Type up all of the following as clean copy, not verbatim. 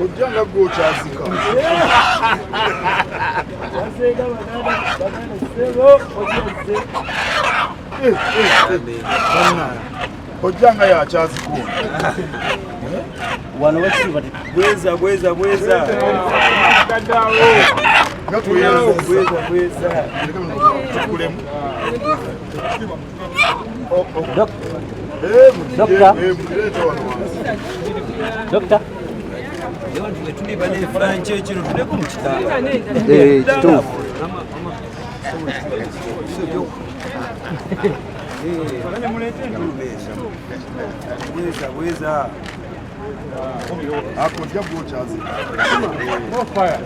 Ojja nga gwe okyazika. Ojja nga yakyazika ono. Wano wekitiibwa. Bweza bweza bweza. Nga tweyanza. Bweza bweza. Tukulemu. Dokita. Dokita. Tuli bane franchi kino tuleko mu kitanda. Eh, kituufu. Bweza bweza. Ako ojja gwe okyazika. More fire.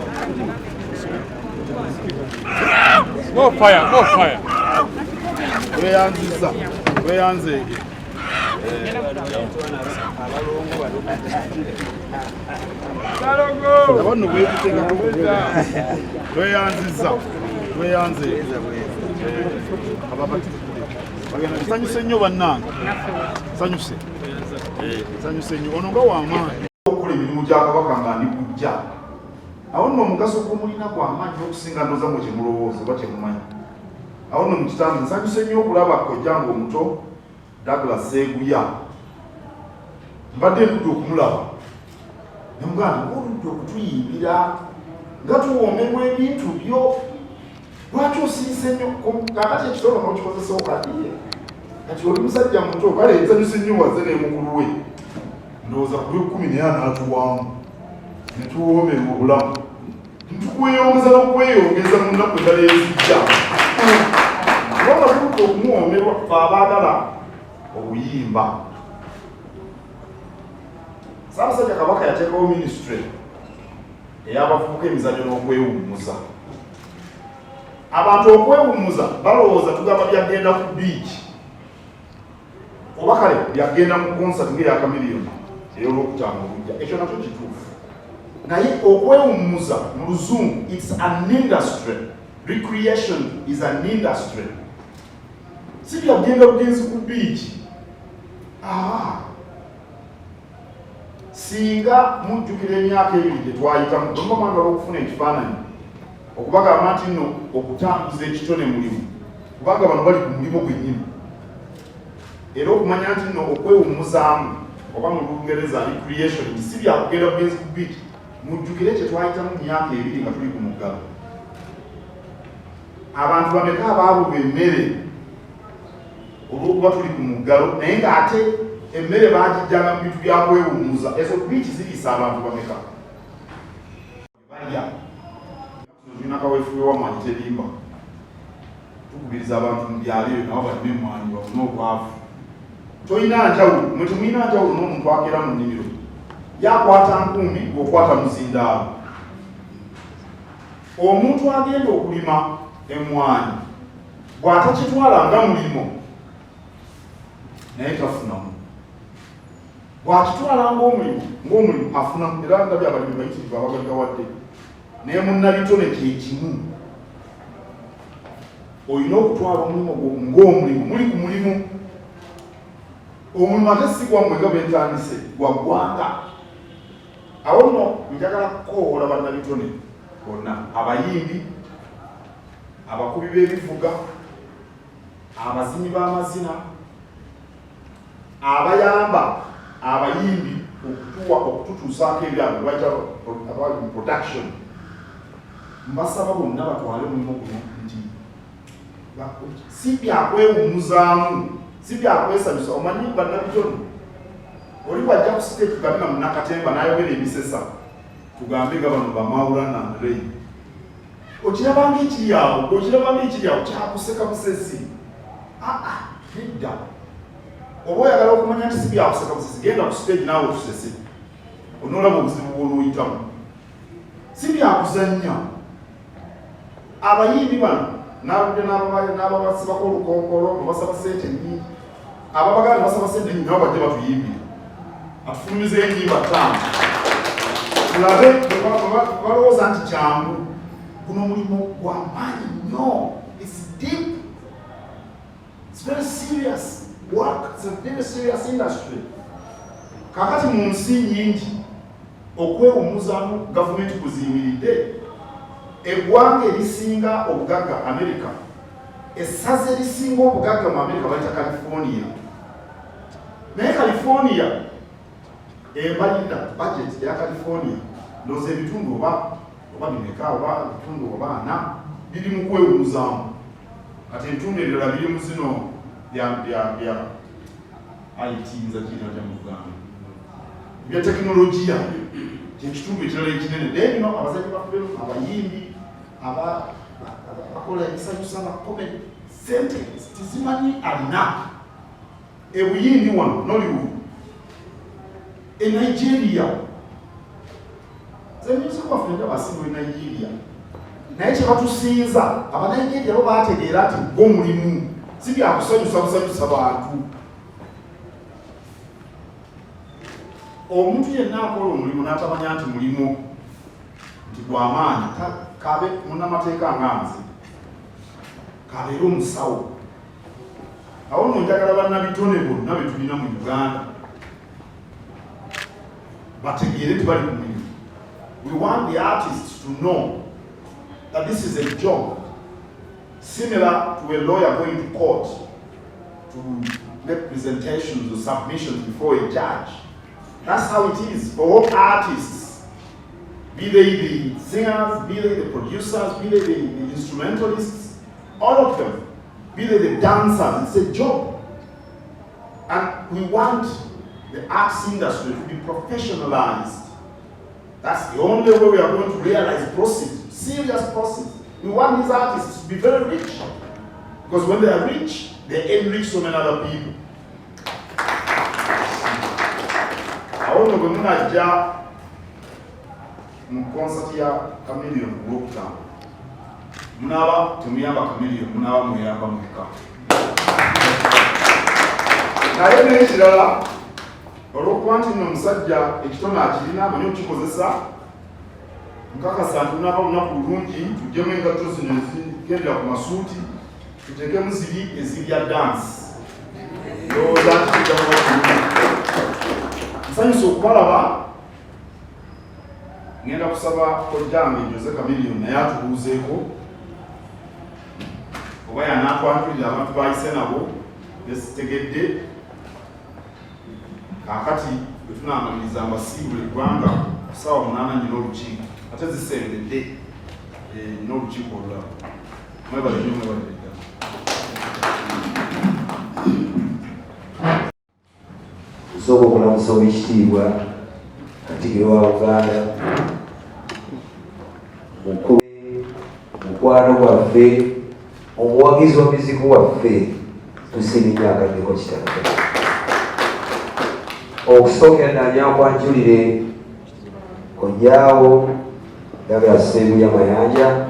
More fire, more fire. Tweyanziza. Tweyanzeege. Abo nno bwekuteekako. Tweyanziza. Tweyanzeege. Nsanyuse nnyo bannange. Nsanyuse. Nsanyuse nnyo. Ono nga w'amaanyi. Okukola emirimu gya Kabaka nga ndi kujja. Awo nno omugaso gw'omulina gwa maanyi okusinga ndowooza mwe kye mulowooza oba kye mumanyi. Awo nno mu kitange nsanyuse nnyo okulaba kojjange omuto Douglas Sseguya. Mbadde ndudde okumulaba. Ne mugamba nti oludde okutuyimbira nga tuwoomerwa ebintu byo. Lwaki osirise nnyo? Kaakati ekitolo n'okikozesa okaddiye. Kati oli musajja muto kale nsanyuse nnyo wazze ne mukulu we. Ndowooza ku lw'ekkumi naye anaatuwaamu ne tuwoomerwa obulamu. Ntukweyongeza n'okweyongeza mu nnaku endala ezijja. Kubanga tuludde okumuwoomerwa ffe abaagala obuyimba. Ssaabasajja Kabaka yateekawo minisitule ey'abavubuka emizannyo n'okwewummuza. Abantu okwewummuza balowooza tugamba byagenda ku biiki oba kale byagenda mu konsati ng'eya Chameleone ey'olwokutaano olujja. Ekyo nakyo kituufu, naye okwewummuza mu Luzungu it's an industry. Recreation is an industry. Si byagenda bugenzi ku biiki. Singa mujjukira emyaka ebiri gye twayitamu, bwe muba mwagala okufuna ekifaananyi okubagamba nti nno okutambuza ekitone mulimu, kubanga bano bali ku mulimu gwennyini, era okumanya nti nno okwewummuzaamu oba mu Lungereza recreation nti si byakugenda bugenzi ku beach, mujjukire kye twayitamu mu myaka ebiri nga tuli ku muggalo. Abantu bameka abaabulwa emmere olw'okuba tuli ku muggalo, naye ng'ate emmere baagijjanga mu bintu bya kwewummuza? Ezo biiki ziriisa abantu bameka? Balya. Tulina kaweefube wa Mwanyi Terimba, tukubiriza abantu mu byalo ebyo nabo balime emmwanyi bafune obwavu. Tolina njawulo, mwe temulina njawulo n'omuntu akeera mu nnimiro, yakwata nkumbi ng'okwata muzindaalo. Omuntu agenda okulima emmwanyi bw'atakitwala nga mulimo naye tafunamu, bw'akitwala ng'omulimu ng'omulimu afunamu. Era ndabye abalimi bayitirivu abagaggawadde. Naye munnabitone kye kimu, olina okutwala omulimu gwo ng'omulimu. Muli ku mulimu, omulimu ate si gwammwe nga bwentandise, gwa ggwanga. Awo nno njagala kukoowoola bannabitone bonna, abayimbi, abakubi b'ebivuga, abazinyi b'amazina, abayamba abayimbi okutuwa okututuusaako ebyabwe bayita abali mu production. Mbasaba bonna batwale omulimu guno nti si byakwewummuzaamu, si byakwesanyusa. Omanyi bannabitone oli bwajja ku siteegi tugambe nga munnakatemba n'ayogera ebisesa, tugambe nga bano bamawulana Andrei, okirabanga ekiri awo, okirabanga ekiri awo kyakuseka busesi. Aa, nedda. Oba oyagala okumanya nti si byakuseka busesi, genda ku siteegi naawe otusese, onoolaba obuzibu bw'onooyitamu. Si byakuzannya. Abayimbi bano n'abudde n'ababasibako olukonkolo nga basaba sente nnyingi, ababagala ne basaba sente nnyingi, nabo bajje batuyimbire, atufulumizeyo ennyimba ttaano tulabe. Balowooza nti kyangu. Guno mulimu gwa maanyi nnyo, it's deep. It's very serious work. It's a very serious industry. Kakati mu nsi nyingi okwewumuzaamu gavumenti kuziyimiridde. Eggwanga erisinga obugagga America, essaza erisinga obugagga mu America bayita California. Naye California embalirira budget ya California ndowooza ebitundu oba oba bimeka oba ebitundu oba ana biri mu kwewumuzaamu. Kati ebitundu ebirala biri mu zino bya bya bya IT nza kiyita batya mu Luganda ebya tekinologiya kyekitundu ekirala ekinene. Naye bino abazannyi ba firimu, abayimbi, abakola ebisanyusa, ba comedy, sente tezimanyi alina. Ebuyindi wano Nollywood, e Nigeria zemusic waffe ndaba asinga e Nigeria, naye kyebatusinza Abanigeria bo bategeera nti gwo mulimu si byakusanyusa busanyusa bantu. Omuntu yenna akola omulimu n'atamanya nti mulimu nti gwamaanyi, kabe munnamateeka nga nze, kabeere omusawo. Awo nno njagala bannabitone bonna be tulina mu Uganda bategeere nti bali ku mulimu. We want the artists to know that this is a job similar to a lawyer going to court to make presentations or submissions before a judge. That's how it is for all artists, be they the singers, be they the producers, be they the instrumentalists, all of them, be they the dancers. It's a job. And we want the arts industry to be professionalized. That's the only way we are going to realize proceeds, serious proceeds. We want these artists to be very rich. Because when they are rich, they enrich so many other people. Awo nno bwe munajja mu konsati ya Chameleone ku Lwokutaano, munaaba temuyamba Chameleone, munaaba muyamba mweka. Naye n'ekirala, olw'okuba nti nno omusajja ekitone akirina, amanyi okukikozesa, nkakasa nti lunaaba lunaku lulungi. Tuggyemu engatto zino ezigendera ku masuuti, tuteekemu ziri ezirya dance. Ndowooza nti kijja kuba kirungi. Nsanyusa okubalaba. Ngenda kusaba kojjange Jose Chameleone naye atubuuzeeko oba yanaatwanjulira abantu bayise nabo besitegedde. Kaakati bwe tunaamaliriza mbasiibula eggwanga ku ssaawa 8. Nyina olukiiko ate zisembedde, nina olukiiko olulala. Mwebale nnyo, mwebalire ddala. Nsooka okulamusa Owekitiibwa Katikkiro wa Buganda, mukulu, mukwano gwaffe, omuwagizi wa music waffe. Tusiimye nnyo akaddeko kitaffe. Okusookera ddala nyankwanjulire kojjaawo Douglas Sseguya Mayanja,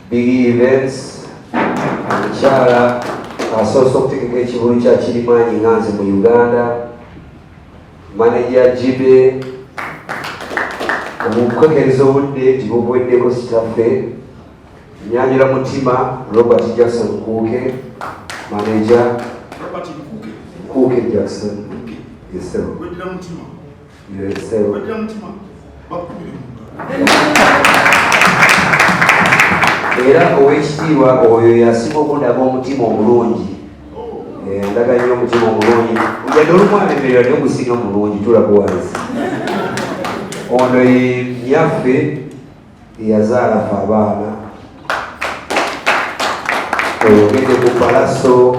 Big Events, omukyala asoose okutegeka ekivulu kya kirimaanyi nga nze mu Uganda, manager Jibe, omukukekereza obudde tibubuweddeko kitaffe. Nyanjula Mutima Robert Jackson Nkuuke, manager. Robert Nkuuke. Nkuuke Jackson. Yes, sir. Weddira Mutima? Yes, sir. Weddira Mutima, bakubire mu ngalo. Era Owekitiibwa oyo yasinga okundaga omutima omulungi. Ndaga nnyo omutima omulungi, yadde olumu alemerera, naye ogusinga mulungi. Tulako wansi. Ono ye nyaffe eyazaala fe abaana. Oyogedde ku Palaso,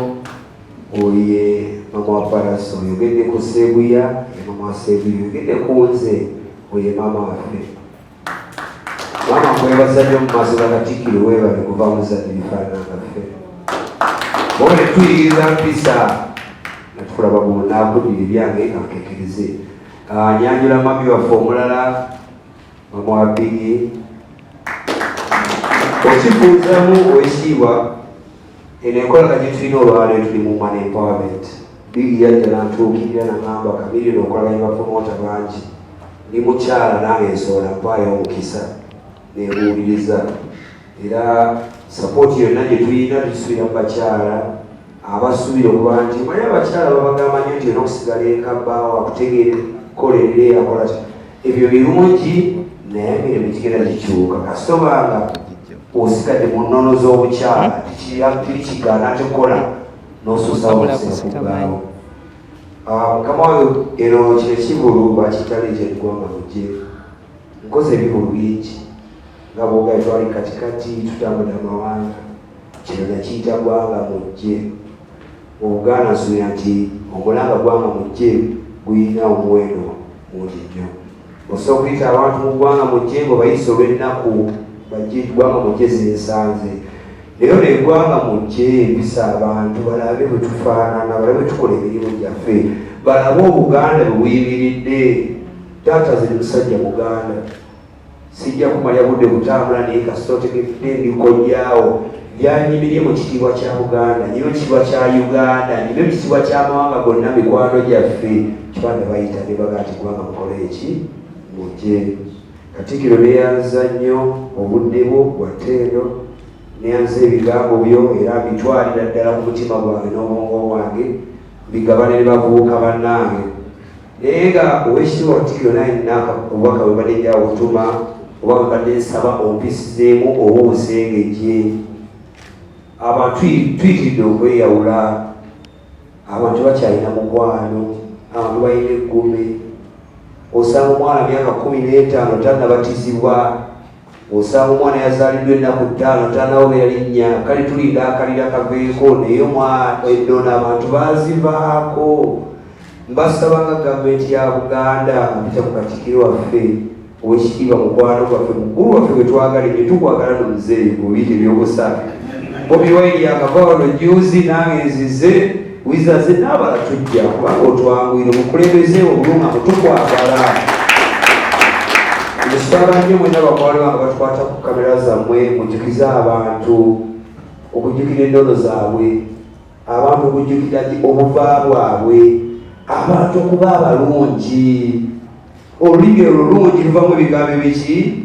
oye mama wa Palaso. Oyogedde ku Sebuya, ye mama wa Sebuya. Oyogedde ku nze, oye mama waffe. Maama, nkwebaza nnyo mu maaso ga Katikkiro. Weebale kuva muzadde bifaanana nga ffe oba ne tuyigiriza mpisa natukulaba gunaakudira ebyange nga nkekereze. Nyanjula mami waffe omulala, mama wa Bigi. Okifuuzamu Owekitiibwa, eno enkolagana gye tulina olwaleero, tuli mu man empowerment. Bigi yajja nantuukirira nagamba, "Kamiri, okolaganya bapromota bangi, ndi mukyala nange nsobola mpaayo omukisa." Nebuuliriza era Support yonna gye tulina tugisuubira mu bakyala abasuubira okuba nti omanyi abakyala babagamba nnyo nti olina okusigala eka bbaawo akutegeere kolerere akola ki. Ebyo birungi naye emirimu gigenda gikyuka kasita obanga osigadde mu nnono z'obukyala teri kigaana tekola n'osuusawo okusinga ku bbaawo. Ah, mukama wange, eno kino ekivulu bakiyita Legend Gwanga Mujje. Nkoze ebivulu bingi nga bwogaye twali katikati tutambudde amawanga, kino nakiyita Gwanga Mujje. Mu Buganda nsuubira nti omulanga Gwanga Mujje gulina omuwendo mungi nnyo. Osobola okuyita abantu mu Ggwanga Mujje ng'obayisa olw'ennaku bajje Ggwanga Mujje zinsanze, naye ono eggwanga mujje empisa abantu balabe bwe tufaanana, balabe bwe tukola emirimu gyaffe, balabe Obuganda bwe buyimiridde. Taata ziri musajja Muganda, sijja kumalya budde kutambula, naye kasita otegedde ndikojjaawo yanyimirie mu kitiibwa kya Buganda, nyime mu kitiibwa kya Uganda, nyime mu kitiibwa ky'amawanga gonna mikwano gyaffe. Kibanda bayita ne baga nti Gwanga mukole eki mujje. Katikkiro, neyanza nnyo obudde bwo bwa ttendo, neyanza ebigambo byo era mbitwalira ddala ku mutima gwange n'obwongo bwange, mbigabane ne bavubuka bannange. Naye nga owekitiibwa Katikkiro, naye nina obubaka bwe mbadde nja okutuma oba bwe mbadde nsaba ompisizeemu oba obusengejje. Abantu tuyitiridde okweyawula, abantu bakyalina mukwano, abantu balina eggume. Osanga omwana myaka 15 tannabatizibwa, osanga omwana yazaaliddwa ennaku 5 tannawobera linnya, kale tulinda akalira kaveeko. Naye ennono abantu bazivaako. Mbasaba nga gavumenti ya Buganda mpita mu Katikkiro waffe owekitiibwa, mukwano gwaffe, mukulu waffe gwe twagala ennyo, tukwagala no muzeeyi mubiyite ebyobusa. Bobi Wine yakava wano juzi, nange nzize wizaze n'abala tujja kubanga otwanguyire obukulembeze obulungamu, tukwagala. Nsaba nnyo mwena bakwale bange batukwata ku kamera zammwe, mujjukize abantu okujjukira ennono zaabwe, abantu okujjukira obuva bwabwe, abantu okuba abalungi. Olulimi olulungi luvamu ebigambo ebiki.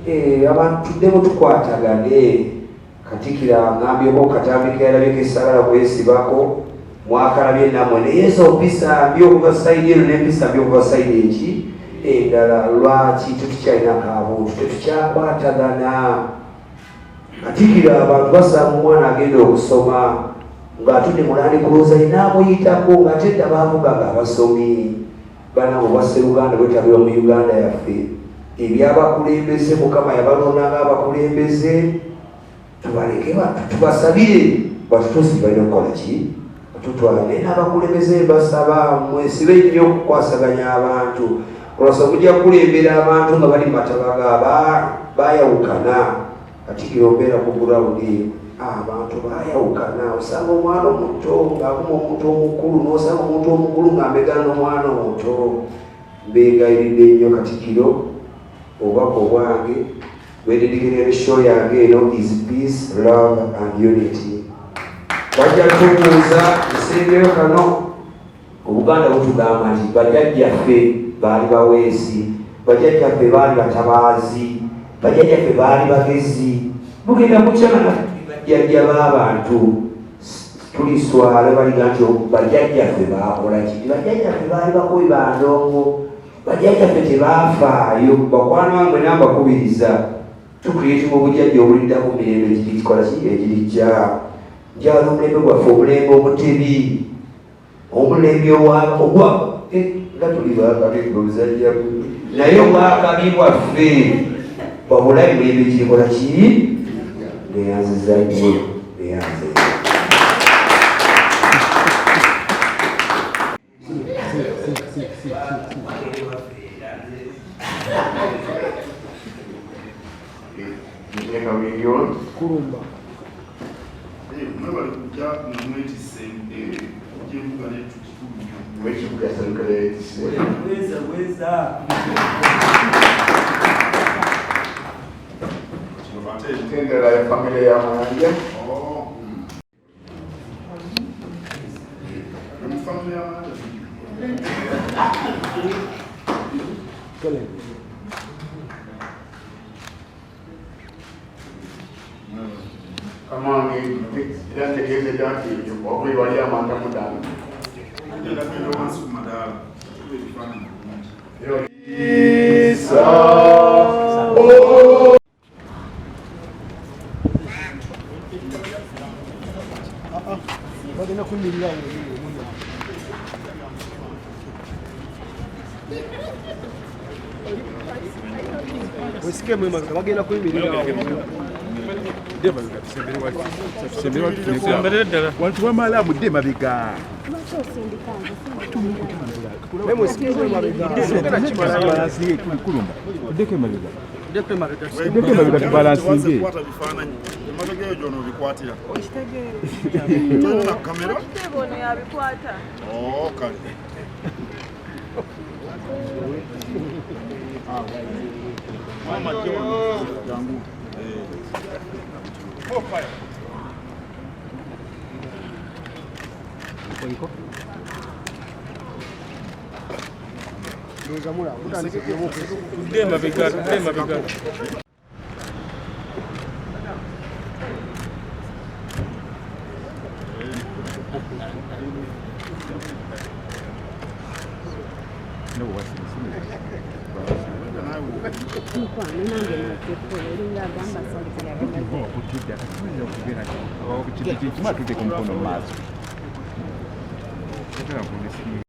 Eh, abantu tuddemu tukwatagane. Katikira aŋambyeko katambi keyalabye kesagala kwesibako, mwakalabye nammwe, naye zo mpisa mbi okuva side eno n'empisa mbi okuva side eki endala. Lwaki tetukyalina kabuntu, tetukyakwatagana? Katikiro, abantu basanga omwana agenda okusoma ng'atudde mu Land Cruiser naamuyitako ng'ate dda baavuga nga abasomi. Bana obwa Sseruganda bwetabirwa mu Uganda yaffe. Ebyabakulembeze Mukama yabalonda ng'abakulembeze, tubaleke tubasabire batutuusi balina okukola ki batutwala. Naye n'abakulembeze mbasaba mwesibe nnyo okukwasaganya abantu, olwasa mujja kukulembera abantu nga bali matabaga bayawukana. Katikiro, mbeera ku ground eyo, abantu bayawukana. Osanga omwana omuto ng'avuma omuntu omukulu, n'osanga omuntu omukulu ng'amegana n'omwana omuto. Mbeegayiridde nnyo Katikiro, obubaka obwange bwededikira show yange eno is peace, love and unity. Bajja tubuuza nsembyeyo kano. Obuganda butugamba nti bajjajjaffe baali baweesi, bajjajjaffe baali batabaazi, bajjajjaffe baali bagezi. Mugenda kukyana bajjajja b'abantu tuliswala baliga nti bajjajjaffe baakola ki? Bajjajjaffe baali bakubi bandongo, bajjajjaffe tebaafaayo. Bakwano bange nambakubiriza tucreatinga obujjajja obulidda ku mirembe girikola ki egirijja. Njagala omulembe gwaffe, omulembe omutebi, omulembe ogwa nga tuli bakabi obuzajja, naye obwakabi bwaffe wabula emirembe girikola ki. Neyanziza nnyo, neyanziza. Kamiliyoni. Kulumba. Mwebale kujja nga mwetisse kujja embuga netukikulu nnyo. Wekibuga yasanyuka yayetisse. Bweza bweza. Kino ate Endala ya famire ya Mayanja. Oh. Mu family ya Mayanja. Kale. Era ntegeezedda nti wabweru wali amanda mudano. Tugenda genda wansi ku madaala tuba ebifaananyi bulungi. Bagenda kuyimirira awo. Wesikemu emabega bagenda kuyimirira awo. Wantu wamala mudde mabega. Naye mwesikemu emabega. Balansinge tuli kulumba. Tuddeko emabega. Tuddeko emabega tubalansinge. Kwata bifaananyi emabega eyo gyona obikwatira. Tolina na kamera? Ono yabikwata. Oh, kale. Mama jja wano. Jangu. Ndowooza mulaba mutandise okukyusa. Tudde emabega, tudde emabega. Mukwano nange nakukola olinga agamba Kitima tuteeka omukono mu maaso. Nyera okuddamu n'ensimbi.